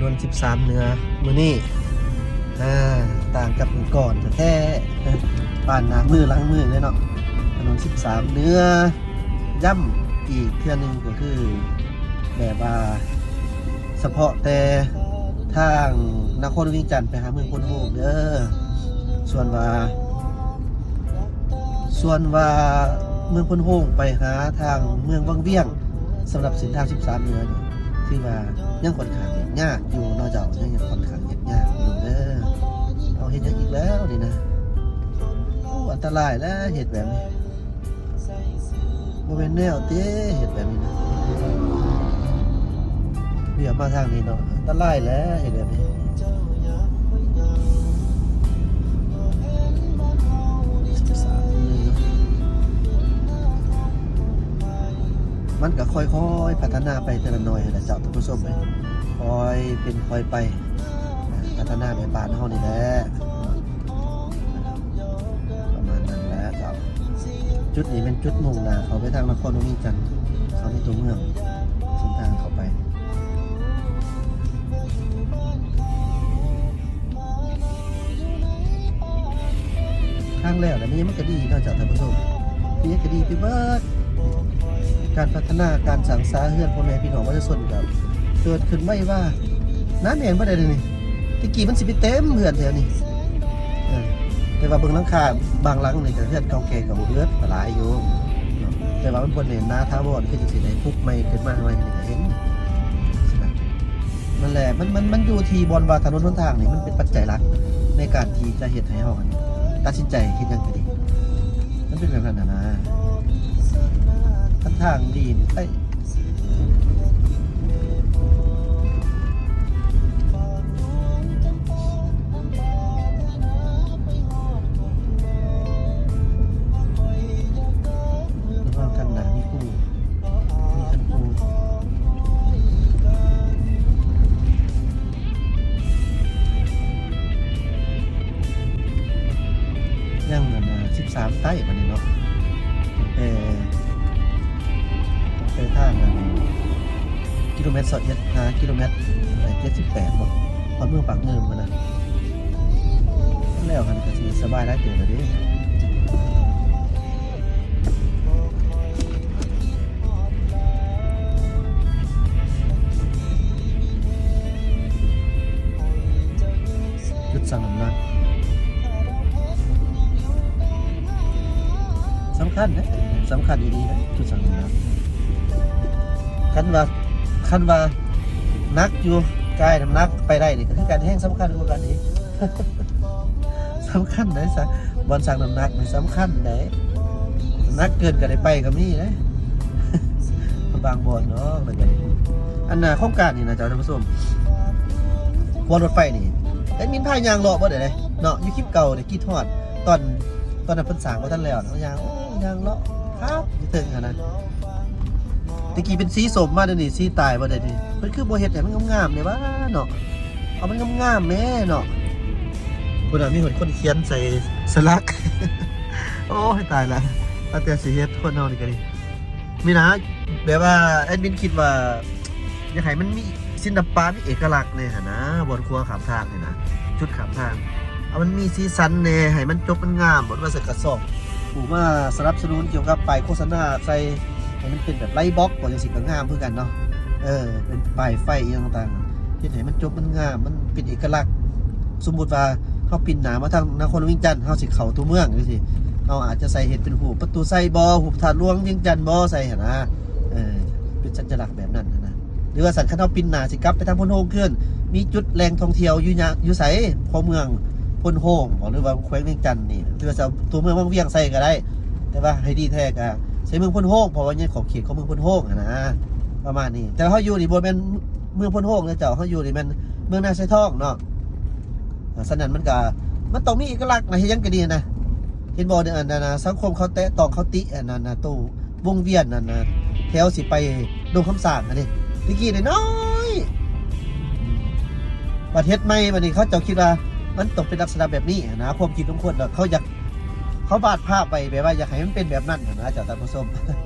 ຖະໜົນສິບສາມເໜືອມື້ນີ້ ອ່າ ຕ່າງກັບມື້ກ່ອນແທ້ໆ ປານໜ້າມືຫຼັງມືເລີຍເນາະ. ຖະໜົນສິບສາມເໜືອ ຢ້ຳອີກເທື່ອໜຶ່ງກໍຄື ແບບວ່າສະເພາະແຕ່ທາງນະຄອນວຽງຈັນໄປຫາເມືອງໂພນໂຮງເດີ. ສ່ວນວ່າ ສ່ວນວ່າເມືອງໂພນໂຮງໄປຫາທາງເມືອງວັງວຽງ ສຳລັບເສັ້ນທາງສິບສາມເໜືອນີ້ ຖືວ່າຍັງຂ້ອນຂ້າງຍາກຢູ່ເນາະເຈົ້າ, ຍັງຂ້ອນຂ້າງຍາກຢູ່ເດີ. ເອົາ ເຮັດຫຍັງອີກແລ້ວນີ້ນະ? ໂອ້ ອັນຕະລາຍແລ້ວເຮັດແບບນີ້. ບໍ່ແມ່ນແນວຕິ ເຮັດແບບນີ້ນະ. ວຽກມາທາງນີ້ເນາະ ອັນຕະລາຍແຫຼະ ເຮັດແບບນີ້. ມັນກໍຄ່ອຍໆພັດທະນາໄປເທື່ອລະໜ້ອຍຫັ້ນລະເຈົ້າທ່ານຜູ້ຊົມເອີຍ, ຄ່ອຍເປັນຄ່ອຍໄປ ພັດທະນາແບບບ້ານເຮົານີ້ແຫຼະ. ປະມານນັ້ນແຫຼະເຈົ້າ. ຈຸດນີ້ແມ່ນຈຸດມຸ່ງໜ້າເຂົ້າໄປທາງນະຄອນຫຼວງວຽງຈັນ ເຂົ້າໃນຕົວເມືອງ, ເສັ້ນທາງເຂົ້າໄປ. ທາງແລ້ວລະນີ້ມັນກໍດີເນາະເຈົ້າທ່ານຜູ້ຊົມ, ນີ້ກໍດີໄປເບິດ. ການພັດທະນາ ການສ້າງສາເຮືອນພໍ່ແມ່ພີ່ນ້ອງປະຊາຊົນກໍເກີດຂຶ້ນໄວວາ, ໜາແໜ້ນບໍ່ໄດ້ເດນີ້. ແຕ່ກີ້ມັນຊິໄປເຕັມເຮືອນແຖວນີ້ ເອີ ແຕ່ວ່າເບິ່ງຫຼັງຄາບາງຫຼັງນີ້ກໍເຮືອນເກົ່າແກ່ກໍບໍ່ເບີດ ກໍຫຼາຍຢູ່ເນາະ, ແຕ່ວ່າມັນບໍ່ແໜ້ນໜາຖາວອນ ຄືຈັ່ງຊີ້ໄດ້ປຸກໃໝ່ຂຶ້ນມາໃໝ່ນີ້ກໍເຫັນ. ນັ້ນແຫຼະ ມັນ ມັນ ມັນຢູ່ທີ່ບ່ອນວ່າຖະໜົນຫົນທາງນີ້ ມັນເປັນປັດໄຈຫຼັກໃນການທີ່ຈະເຮັດໃຫ້ເຮົາຫັ້ນຕັດສິນໃຈເຮັດຫຍັງກໍດີ, ມັນເປັນແບບນັ້ນນະ. ຄັນທາງດີນີ້ໄປ ລະຫວ່າງຂ້າງໜ້າມີຄູ ມີຄັນຄູ ຍັງອັນນາ ສິບສາມໃຕ້ບັດນີ້ເນາະ, ແຕ່ ແຕ່ທາງອັນກິໂລແມັດຊາວເອັດ ຫາກິໂລແມັດເຈັດສິບແປດບໍ ຮອດເມືອງປາກງື່ມຫັ້ນນະ. ແລ້ວຫັ້ນກໍຊິສະບາຍຫຼາຍເຕີບແລ້ວເດ້. ຈຸດຊັ່ງນ້ຳໜັກ ສຳຄັນເດ້ ສຳຄັນອີ່ຫຼີເດ້ ຈຸດຊັ່ງນ້ຳໜັກ. ຄັນວ່າ ຄັນວ່າໜັກຢູ່ ກາຍນ້ຳໜັກໄປໄດ້ນີ້ ກໍຄືກັນ ແຮງສຳຄັນກວ່າກັນອີກ. ສຳຄັນໄດ໋ ສະ ບ່ອນຊັ່ງນ້ຳໜັກນີ້ສຳຄັນໄດ໋, ໜັກເກີນກໍໄດ້ໄປກໍມີເດ້ ບາງບ່ອນເນາະ. ແລ້ວກໍອັນນ່າ ໂຄງການນີ້ນະເຈົ້າທ່ານຜູ້ຊົມ ຂົວລົດໄຟນີ້ ແອດມິນພາຍ່າງເລາະເບິດເດ້ເນາະ, ຢູ່ຄລິບເກົ່າໄດ້ຄິດຮອດ ຕອນ ຕອນນັ້ນເພິ່ນສ້າງບໍ່ທັນແລ້ວເນາະ, ຍ່າງ ໂອ້ ຍ່າງເລາະຄັກຢູ່ເທິງຫັ້ນນະ. ແຕ່ກີ້ເປັນສີສົ້ມ ມາດຽວນີ້ສີຕາຍເບິດເດ້ນີ້, ເພິ່ນຄືບໍ່ເຮັດໃຫ້ມັນງາມໆແດ່ຫວາເນາະ? ເອົາມັນງາມໆແດ່ເນາະ. ພຸ້ນນະ ມີຄົນຂຽນໃສ່ສະຫຼັກ. ໂອ້ຍ ຕາຍລະ, ຕັ້ງແຕ່ຊິເຮັດ ຄົນເຮົານີ້ກໍດີ ມີນະ ແບບວ່າແອດມິນຄິດວ່າ ຢາກໃຫ້ມັນມີສິລະປະ ມີເອກະລັກແດ່ຫັ້ນນະ, ບ່ອນຂົວຂ້າມທາງນີ້ນະ ຈຸດຂ້າມທາງ ເອົາມັນມີສີສັນແດ່ ໃຫ້ມັນຈົບມັນງາມ. ບໍ່ວ່າໃສ່ກະສອບ ຜູ້ມາສະໜັບສະໜູນກ່ຽວກັບປ້າຍໂຄສະນາໃສ່ ໃຫ້ມັນເປັນແບບໄລບລັອກບໍ ຈັ່ງຊີ້ກໍງາມຄືກັນເນາະ. ເອີ ເປັນປ້າຍໄຟອີ່ຫຍັງຕ່າງໆ ເຮັດໃຫ້ມັນຈົບມັນງາມ ມັນເປັນເອກະລັກ. ສົມມຸດວ່າເຮົາປິ່ນໜ້າມາທາງນະຄອນຫຼວງວຽງຈັນ ເຮົາຊິເຂົ້າຕົວເມືອງຈັ່ງຊີ້ ເຮົາອາດຈະໃສ່ເຮັດເປັນຮູບປະຕູໄຊບໍ ຮູບທາດຫຼວງວຽງຈັນບໍ ໃສ່ຫັ້ນນະ. ເອີ ເປັນສັນຍະລັກແບບນັ້ນຫັ້ນນະ. ຫຼືວ່າຊັ້ນ ຄັນເຮົາປິ່ນໜ້າຊິກັບໄປທາງໂພນໂຮງຄືນ ມີຈຸດແຫຼ່ງທ່ອງທ່ຽວຢູ່ຫຍັງ ຢູ່ໃສ ຂອງເມືອງໂພນໂຮງບໍ ຫຼືວ່າແຂວງວຽງຈັນນີ້ ຫຼືວ່າຈະເອົາຕົວເມືອງວັງວຽງໃສ່ກໍໄດ້, ແຕ່ວ່າໃຫ້ດີແທ້ກໍໃສ່ເມືອງໂພນໂຮງ ເພາະວ່າໃນຂອບເຂດຂອງເມືອງໂພນໂຮງຫັ້ນນະ ປະມານນີ້. ແຕ່ເຮົາຢູ່ນີ້ບໍ່ແມ່ນເມືອງໂພນໂຮງເດີເຈົ້າ, ເຮົາຢູ່ນີ້ແມ່ນເມືອງນາຊາຍທອງເນາະ. ສະນັ້ນມັນກໍ ມັນຕ້ອງມີເອກະລັກນະ, ເຮັດຫຍັງກໍດີນະ. ເຫັນບໍ່ ອັນນັ້ນນະ ສັງຄົມເຂົາແຕະຕ້ອງ ເຂົາຕິອັນນັ້ນນະ ໂຕ ວົງວຽນນັ້ນນະ ແຖວຊິໄປດົງຄຳສ້າງຫັ້ນເດ້ ແຕ່ກີ້ນ້ອຍໆ ບັດເຮັດໃໝ່ບັດນີ້ ເຂົາເຈົ້າຄິດວ່າມັນຕ້ອງເປັນລັກສະນະແບບນີ້ຫັ້ນນະ. ຄວາມຄິດຂອງຄົນເນາະ ເຂົາຢາກ ເຂົາວາດພາບໄວ້ແບບວ່າຢາກໃຫ້ມັນເປັນແບບນັ້ນຫັ້ນນະ ເຈົ້າທ່ານຜູ້ຊົມ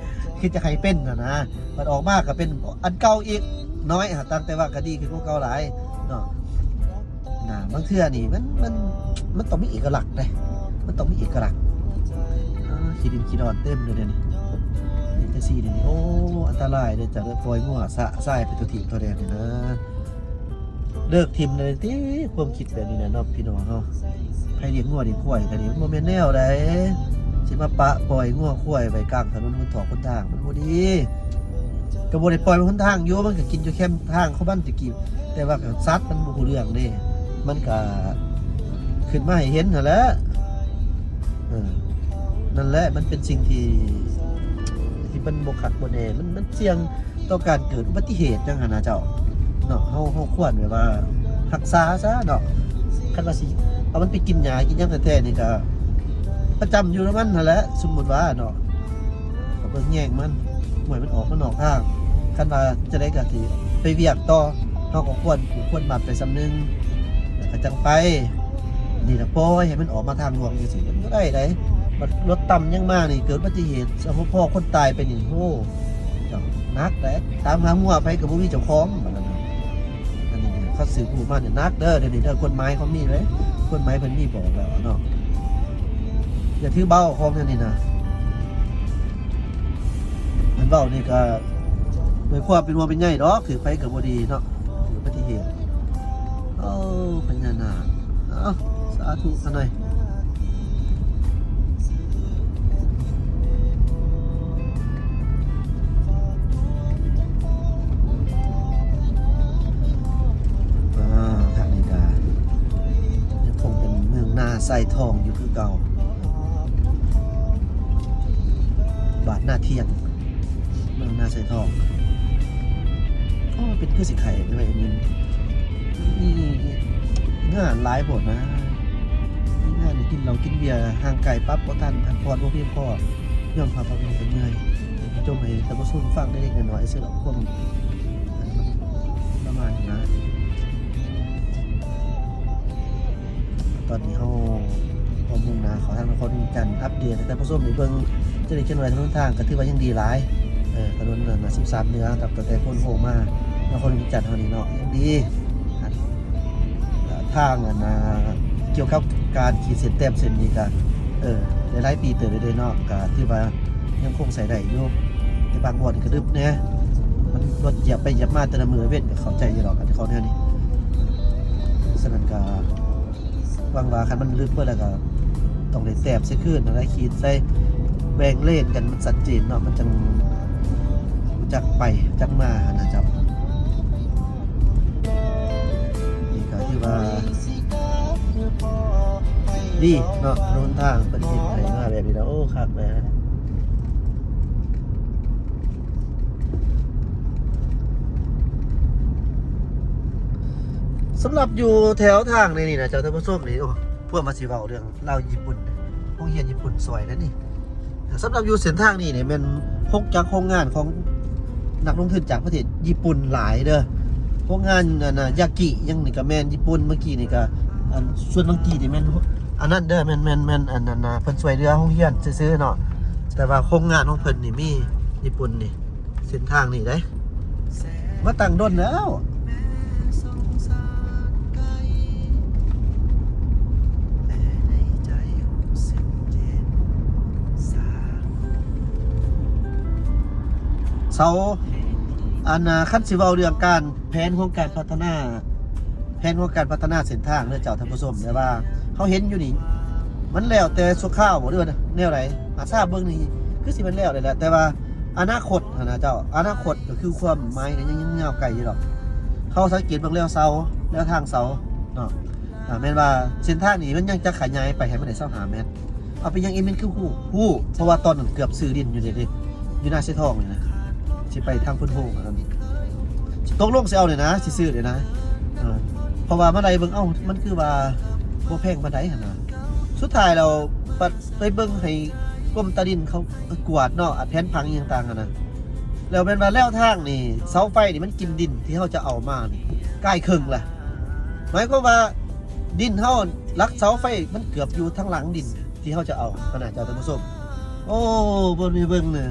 ຄິດຈະໃຫ້ເປັນຫັ້ນນະ. ບັດອອກມາກໍເປັນອັນເກົ່າອີກໜ້ອຍ ຫາ ຕ່າງແຕ່ວ່າກໍດີຂຶ້ນກວ່າເກົ່າຫຼາຍ. ເນາະ ນະ ບາງເທື່ອນີ້ມັນ ມັນ ມັນຕ້ອງມີເອກະລັກເດ້ ມັນຕ້ອງມີເອກະລັກ. ອາ ຂີ້ດິນຂີ້ດອນເຕັມເລີຍເດນີ້ ເປັນຈັ່ງຊີ້ເດນີ້. ໂອ້ ອັນຕະລາຍເດີ ເຈົ້າເດີ ປ່ອຍງົວຊະຊາຍໄປຕົວະທີບຕົວະແດນນີ້ນະ. ເລີກຖິ້ມເລີຍຕິ ຄວາມຄິດແບບນີ້ນະເນາະ ພີ່ນ້ອງເຮົາ. ໃຜລ້ຽງງົວລ້ຽງຄວາຍກໍດີ ມັນບໍ່ແມ່ນແນວໃດ ຊິມາປະປ່ອຍງົວຄວາຍໄວ້ກາງຖະໜົນຫົນຖອກຫົນທາງ ມັນບໍ່ດີ. ກໍບໍ່ໄດ້ປ່ອຍໄວ້ຫົນທາງຢູ່ ມັນກໍກິນຢູ່ແຄມທາງຂອງມັນຕະກີ້ ແຕ່ວ່າກໍສັດມັນບໍ່ຮູ້ເລື່ອງເດ້ ມັນກໍຂຶ້ນມາໃຫ້ເຫັນຫັ້ນແຫຼະ. ເອີ ນັ້ນແຫຼະ ມັນເປັນສິ່ງທີ່ ທີ່ມັນບໍ່ຄັກບໍ່ແນ່ ມັນ ມັນສ່ຽງ ຕໍ່ການເກີດອຸບັດຕິເຫດຫຍັງຫັ້ນນະເຈົ້າເນາະ. ເຮົາ ເຮົາຄວນແບບວ່າຮັກສາຊະເນາະ. ຄັນວ່າຊິເອົາມັນໄປກິນຫຍ້າກິນຫຍັງແທ້ໆນີ້ ກະປະຈຳຢູ່ນຳມັນຫັ້ນແຫຼະ. ສົມມຸດວ່າເນາະ ກະເບິ່ງແຍງມັນ ຫ້ວຍ ມັນອອກມານອກທາງ. ຄັນວ່າຈັ່ງໃດກະຊິໄປວຽກຕໍ່ ເຮົາກໍຄວນຜູກຄວນມັດໄປສ່ຳໜຶ່ງ ແລ້ວກະຈັ່ງໄປ. ນີ້ລະ ປ່ອຍໃຫ້ມັນອອກມາທາງຫຼວງຈັ່ງຊີ້ ມັນບໍ່ໄດ້ໃດ໋. ບັດລົດຕ່ຳຍັງມານີ້ ເກີດອຸບັດຕິເຫດ ສະເພາະຄົນຕາຍໄປນີ້ ໂອ້ ເຈົ້າ ໜັກເດ້. ຕາມຫາງົວໃຜກໍບໍ່ມີເຈົ້າຂອງ ບັດນັ້ນນະ. ອັນນີ້ເຂົາສືບຮູ້ມານີ້ໜັກເດີ ດຽວນີ້ເດີ. ກົດໝາຍເຂົາມີເດ້ ກົດໝາຍເພິ່ນມີບອກແລ້ວເນາະ. ຢ່າຖືເບົາຂອງແນວນີ້ນະ. ອັນເວົ້ານີ້ກໍດ້ວຍຄວາມເປັນຫ່ວງເປັນໃຍດອກ ຖືກໃຜກໍບໍ່ດີເນາະ ອຸບັດຕິເຫດ. ໂອ້ ພະຍານາກ ເອົ້າ ສາທຸຊະໜ່ອຍ. ອາ ທາງນີ້ກະຍັງຄົງເປັນເມືອງນາຊາຍທອງຢູ່ຄືເກົ່າ ບ້ານນາທຽງ ເມືອງນາຊາຍທອງ. ໂອ້ ເປັນຄືຊິໄຂ້ເດ້ ມີງານຫຼາຍໂພດນະ ມີງານກິນເຫຼົ້າກິນເບຍ ຮ່າງກາຍປັບບໍ່ທັນ ພັກຜ່ອນບໍ່ພຽງພໍ ຍ້ອນພາກວ່າເມື່ອຍ ຈົ່ມໃຫ້ທ່ານຜູ້ຊົມຟັງເລັກໆນ້ອຍໆ ຊື່ດອກ ຄວາມປະມານນະ. ຕອນນີ້ເຮົາກໍມຸ່ງໜ້າເຂົ້າທາງນະຄອນວຽງຈັນ ອັບເດດໃຫ້ທ່ານຜູ້ຊົມໄດ້ເບິ່ງ ຈະໄດ້ເຫັນວ່າຖະໜົນທາງກໍຖືວ່າຍັງດີຫຼາຍ. ເອີ ຖະໜົນນັ້ນນະ ສິບສາມເໜືອ ກັບຕັ້ງແຕ່ໂພນໂຮມານະຄອນວຽງຈັນເຮົານີ້ເນາະ ຍັງດີ. ທາງອັນນາ ກ່ຽວກັບການຂີດເສັ້ນແຕ້ມເສັ້ນນີ້ກະ ເອີ ໄດ້ຫຼາຍປີເຕີບແລ້ວເດ້ເນາະ ກະຖືວ່າຍັງຄົງໃຊ້ໄດ້ຢູ່ ແຕ່ບາງບ່ອນກະດຶບແດ່ ມັນລົດຢຽບໄປຢຽບມາແຕ່ລະມື້ລະເວັນ ກະເຂົ້າໃຈຢູ່ດອກ ອັນຂອງແນວນີ້. ສະນັ້ນກະຫວັງວ່າຄັນມັນລຶບເບິດແລ້ວກະຕ້ອງໄດ້ແຕ້ມໃສ່ຄືນຫັ້ນແຫຼະ ຂີດໃສ່ ແບ່ງເລນກັນມັນຊັດເຈນເນາະ ມັນຈັ່ງຮູ້ຈັກໄປຈັກມາຫັ້ນນະເຈົ້າ. ນີ້ກໍຖືວ່າດີເນາະ ຖະໜົນທາງເພິ່ນເຮັດໃຫ້ມາແບບນີ້ແລ້ວ ໂອ້ ຄັກແຫຼະ. ສຳລັບຢູ່ແຖວທາງໃນນີ້ນະເຈົ້າ ທ່ານຜູ້ຊົມນີ້ ໂອ້ ພວກມາຊິເວົ້າເລື່ອງລາວຍີ່ປຸ່ນ ໂຮງຮຽນຍີ່ປຸ່ນຊ່ອຍແລ້ວນີ້. ສຳລັບຢູ່ເສັ້ນທາງນີ້ນີ້ແມ່ນໂຮງຈັກໂຮງງານຂອງນັກລົງທຶນຈາກປະເທດຍີ່ປຸ່ນຫຼາຍເດີ ໂຮງງານອັນນະ ຢາກິຫຍັງນີ້ກະແມ່ນຍີ່ປຸ່ນ ເມື່ອກີ້ນີ້ກະ ອັນ ສ່ວນເມື່ອກີ້ນີ້ແມ່ນອັນນັ້ນເດີ ແມ່ນ ແມ່ນ ແມ່ນອັນນັ້ນນະ ເພິ່ນຊ່ວຍເຫຼືອໂຮງຮຽນຊື່ໆເນາະ ແຕ່ວ່າໂຮງງານຂອງເພິ່ນນີ້ມີຍີ່ປຸ່ນນີ້. ເສັ້ນທາງນີ້ເດ້ ມາຕັ້ງດົນແລ້ວ ເສົາ ອັນນາ ຄັນຊິເວົ້າເລື່ອງການ ແຜນຂອງການພັດທະນາ ແຜນຂອງການພັດທະນາເສັ້ນທາງເດີເຈົ້າທ່ານຜູ້ຊົມ ແຕ່ວ່າເຮົາເຫັນຢູ່ນີ້ ມັນແລ້ວແຕ່ຊົ່ວຄາວບໍ ຫຼືວ່າແນວໃດ? ອາ ຊາເບິ່ງນີ້ຄືຊິແມ່ນແລ້ວແລ້ວແຫຼະ ແຕ່ວ່າອະນາຄົດຫັ້ນນະເຈົ້າ ອະນາຄົດກໍຄືຄວາມໝາຍກໍຍັງ ຍັງຍາວໄກຢູ່ດອກ. ເຮົາສັງເກດເບິ່ງແລ້ວເສົາ ແລ້ວທາງເສົາເນາະ ອາ ແມ່ນວ່າເສັ້ນທາງນີ້ມັນຍັງຈະຂະຫຍາຍໄປໃຫ້ມັນໄດ້ຊາວຫ້າແມັດ. ເອົາໄປຫຍັງອີກ ແມ່ນຄືຮູ້ ຮູ້ ເພາະວ່າຕອນນັ້ນເກືອບຊື້ດິນຢູ່ເດ້ ຢູ່ນາຊາຍທອງນີ້ນະ ຊິໄປທາງພຸ້ນໂຮງ ອັນນັ້ນ ຊິຕົກລົງຊິເອົານີ້ນະ ຊິຊື້ນີ້ນະ ເອີ ເພາະວ່າມາໄລ່ເບິ່ງ ເອົ້າ ມັນຄືວ່າບໍ່ແພງປານໃດຫັ້ນນະ. ສຸດທ້າຍແລ້ວ ບັດໄປເບິ່ງໃຫ້ກົມຕາດິນເຂົາກວດເນາະ ແຜນຜັງອີ່ຫຍັງຕ່າງຫັ້ນນະ ແລ້ວແມ່ນວ່າແນວທາງນີ້ ເສົາໄຟນີ້ມັນກິນດິນທີ່ເຮົາຈະເອົາມານີ້ກາຍເຄິ່ງລະ ໝາຍຄວາມວ່າດິນເຮົາ ຫຼັກເສົາໄຟມັນເກືອບຢູ່ທາງຫຼັງດິນ ທີ່ເຮົາຈະເອົາຫັ້ນນະເຈົ້າທ່ານຜູ້ຊົມ. ໂອ້ ເບິ່ງນີ້ເບິ່ງນີ້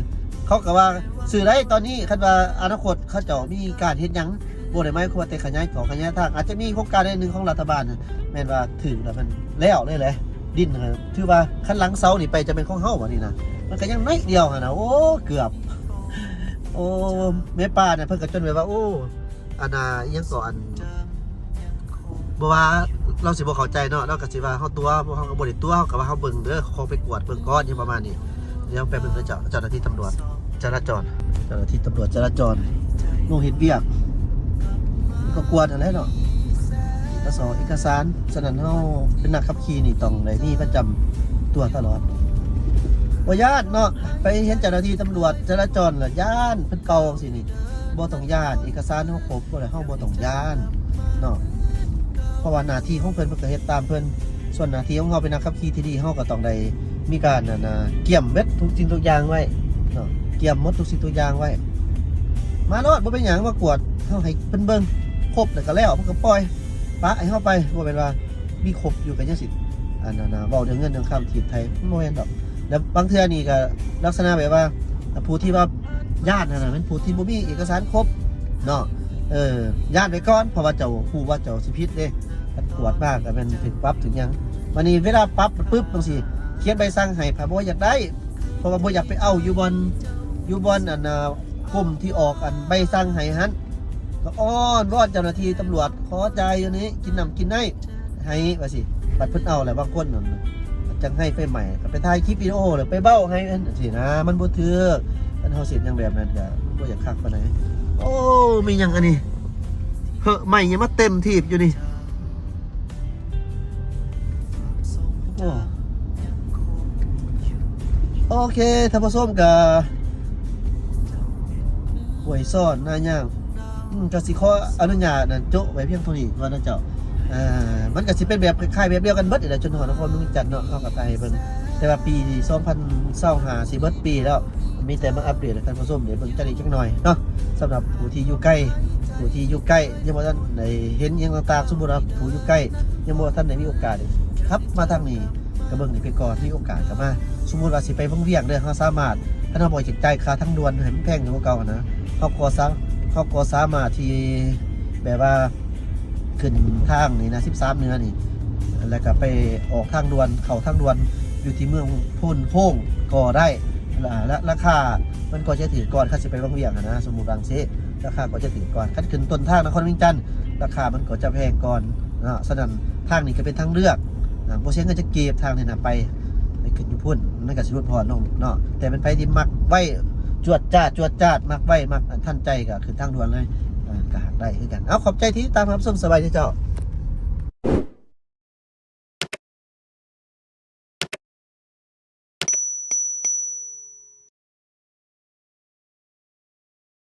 ເຂົາກໍວ່າຊື້ໄດ້ຕອນນີ້ ຄັນວ່າອະນາຄົດເຂົາເຈົ້າມີການເຮັດຫຍັງ ບໍ່ໄດ້ໝາຍຄວາມວ່າແຕ່ຂະຫຍາຍເກາະຂະຫຍາຍທາງ ອາດຈະມີໂຄງການໃດໜຶ່ງຂອງລັດຖະບານ ແມ່ນວ່າຖືກແລ້ວ ມັນແລ້ວເລີຍແຫຼະ ດິນ ຖືວ່າຄັນຫຼັງເສົານີ້ໄປຈະແມ່ນຂອງເຮົາບາດນີ້ນະ ມັນກໍຍັງໜ້ອຍດຽວຫັ້ນນະ ໂອ້ ເກືອບ ໂອ້ ແມ່ປ້ານະ ເພິ່ນກໍຈົນແບບວ່າ ໂອ້ ອັນນ່າ ອີ່ຫຍັງເກາະ ອັນ ບໍ່ວ່າລາວຊິບໍ່ເຂົ້າໃຈເນາະ ລາວກໍຊິວ່າເຮົາຕົວະ ພວກເຮົາກໍບໍ່ໄດ້ຕົວະ ເຮົາກໍວ່າເຮົາເບິ່ງເດີ ຂໍໄປກວດເບິ່ງກ່ອນ ຫຍັງປະມານນີ້. ດຽວແປັບໜຶ່ງເດີເຈົ້າ ເຈົ້າໜ້າທີ່ຕຳຫຼວດຈະລາຈອນ ເຈົ້າໜ້າທີ່ຕຳຫຼວດຈະລາຈອນ ລົງເຮັດວຽກ ກໍກວດຫັ້ນແຫຼະເນາະ ເອກະສອນ ເອກະສານ. ສະນັ້ນເຮົາເປັນນັກຂັບຂີ່ນີ້ຕ້ອງໄດ້ມີປະຈຳຕົວຕະຫຼອດ ບໍ່ຢ້ານເນາະ ໄປເຫັນເຈົ້າໜ້າທີ່ຕຳຫຼວດຈະລາຈອນລະຢ້ານ ເພິ່ນເປົ່າຈັ່ງຊີ້ນີ້ ບໍ່ຕ້ອງຢ້ານ ເອກະສານເຮົາຄົບ ບໍ່ໄດ້ ເຮົາບໍ່ຕ້ອງຢ້ານເນາະ ເພາະວ່າໜ້າທີ່ຂອງເພິ່ນ ເພິ່ນກໍເຮັດຕາມເພິ່ນ. ສ່ວນໜ້າທີ່ຂອງເຮົາເປັນນັກຂັບຂີ່ທີ່ດີ ເຮົາກໍຕ້ອງໄດ້ມີການ ອັນນ່າ ກຽມເບິດທຸກສິ່ງທຸກຢ່າງໄວ້ເນາະ ກຽມໝົດທຸກສິ່ງທຸກຢ່າງໄວ້. ມາໂລດ ບໍ່ເປັນຫຍັງ ມາກວດ ເຮົາໃຫ້ເພິ່ນເບິ່ງຄົບແລ້ວກໍແລ້ວ ເພິ່ນກໍປ່ອຍປະໃຫ້ເຮົາໄປ ບໍ່ແມ່ນວ່າມີຄົບຢູ່ກໍຍັງຊິ ອັນນັ້ນນະ ເວົ້າເລື່ອງເງິນເລື່ອງຄຳຖີບໄຖ ມັນບໍ່ແມ່ນດອກ. ແລ້ວບາງເທື່ອນີ້ກໍລັກສະນະແບບວ່າ ຜູ້ທີ່ວ່າຢ້ານຫັ້ນນະ ແມ່ນຜູ້ທີ່ບໍ່ມີເອກະສານຄົບເນາະ ເອີ ຢ້ານໄວ້ກ່ອນ ເພາະວ່າເຈົ້າຮູ້ວ່າເຈົ້າຊິຜິດເດ້ ຄັນກວດມາກໍແມ່ນຖືກປັບຖືກຫຍັງ. ບາດນີ້ເວລາປັບປຶບຈັ່ງຊີ້ ຂຽນໃບສັ່ງໃຫ້ ຖ້າບໍ່ຢາກໄດ້ ເພາະວ່າບໍ່ຢາກໄປເອົາຢູ່ບ່ອນ ຢູ່ບ່ອນ ອັນນ່າ ກົມທີ່ອອກ ອັນ ໃບສັ່ງໃຫ້ຫັ້ນ ກໍອ້ອນວອນເຈົ້າໜ້າທີ່ຕຳຫຼວດ ຂໍຈ່າຍຢູ່ນີ້ ກິນນ້ຳກິນໃນ ໃຫ້ວ່າຊີ້ ບັດເພິ່ນເອົາແລ້ວ ບາງຄົນນັ້ນຈັ່ງໃຫ້ໄຟໄໝ້ ກໍໄປຖ່າຍຄລິບວິດີໂອ ແລ້ວໄປເວົ້າໃຫ້ຈັ່ງຊີ້ນະ ມັນບໍ່ຖືກ. ຄັນເຮົາເຮັດຫຍັງແບບນັ້ນກໍບໍ່ຢາກຄັກປານໃດ. ໂອ້ ມີຫຍັງອັນນີ້ ເຮີ້ ໄໝ້ຫຍັງມາເຕັມຖີບຢູ່ນີ້. ໂອ້ ໂອເຄ ທ່ານຜູ້ຊົມ ກໍຫ້ວຍຊອນ ນາຍາງ ອືມ ກໍຊິຂໍອະນຸຍາດນັ້ນ ໂຈະໄວ້ພຽງເທົ່ານີ້ກ່ອນນະເຈົ້າ. ອ່າ ມັນກໍຊິເປັນແບບຄ້າຍໆແບບດຽວກັນເບິດນີ້ແຫຼະ ຈົນຮອດນະຄອນຫຼວງວຽງຈັນເນາະ ເຮົາກໍຖ່າຍໃຫ້ເບິ່ງ. ແຕ່ວ່າປີສອງພັນຊາວຫ້າຊິເບິດປີແລ້ວ ມີແຕ່ມາອັບເດດໃຫ້ທ່ານຜູ້ຊົມໄດ້ເບິ່ງຈັກເລັກຈັກໜ້ອຍເນາະ. ສຳລັບຜູ້ທີ່ຢູ່ໄກ ຜູ້ທີ່ຢູ່ໃກ້ ຍັງບໍ່ທັນໄດ້ເຫັນຫຍັງຕ່າງໆ ສົມມຸດວ່າຜູ້ຢູ່ໃກ້ ຍັງບໍ່ທັນໄດ້ມີໂອກາດໄດ້ຂັບມາທາງນີ້ ກໍເບິ່ງນີ້ໄປກ່ອນ ມີໂອກາດກໍມາ. ສົມມຸດວ່າຊິໄປວັງວຽງເດີ ເຮົາສາມາດ ຄັນເຮົາບໍ່ຢາກຈ່າຍຄ່າທາງດ່ວນໃຫ້ມັນແພງກວ່າເກົ່າຫັ້ນນະ ເຮົາກໍສາ ເຮົາກໍສາມາດທີ່ແບບວ່າຂຶ້ນທາງນີ້ນະ ສິບສາມເໜືອນີ້ ແລ້ວກໍໄປອອກທາງດ່ວນ ເຂົ້າທາງດ່ວນຢູ່ທີ່ເມືອງໂພນໂຮງກໍໄດ້. ລະ ລະ ລາຄາມັນກໍຈະຖືກກ່ອນ ຄັນຊິໄປວັງວຽງຫັ້ນນະ ສົມມຸດວ່າຈັ່ງຊີ້ ລາຄາກໍຈະຖືກກ່ອນ. ຄັນຂຶ້ນຕົ້ນທາງນະຄອນວຽງຈັນ ລາຄາມັນກໍຈະແພງກ່ອນເນາະ. ສະນັ້ນທາງນີ້ກໍເປັນທາງເລືອກນະ ບໍ່ເສຍເງິນຈັກກີບ ທາງນີ້ນະ ໄປ ໄປຂຶ້ນຢູ່ພຸ້ນ ມັນກໍຊິຫຼຸດຜ່ອນລົງເນາະ. ແຕ່ແມ່ນໃຜທີ່ມັກໄວ ຈວດຈາດ ຈວດຈາດ ມັກໄວ ມັກອັນທັນໃຈ ກໍຂຶ້ນທາງດ່ວນເລີຍ ເອີ ກໍໄດ້ຄືກັນ. ເອົາ ຂອບໃຈທີ່ຕິດຕາມຮັບຊົມ ສະບາຍດີເຈົ້າ.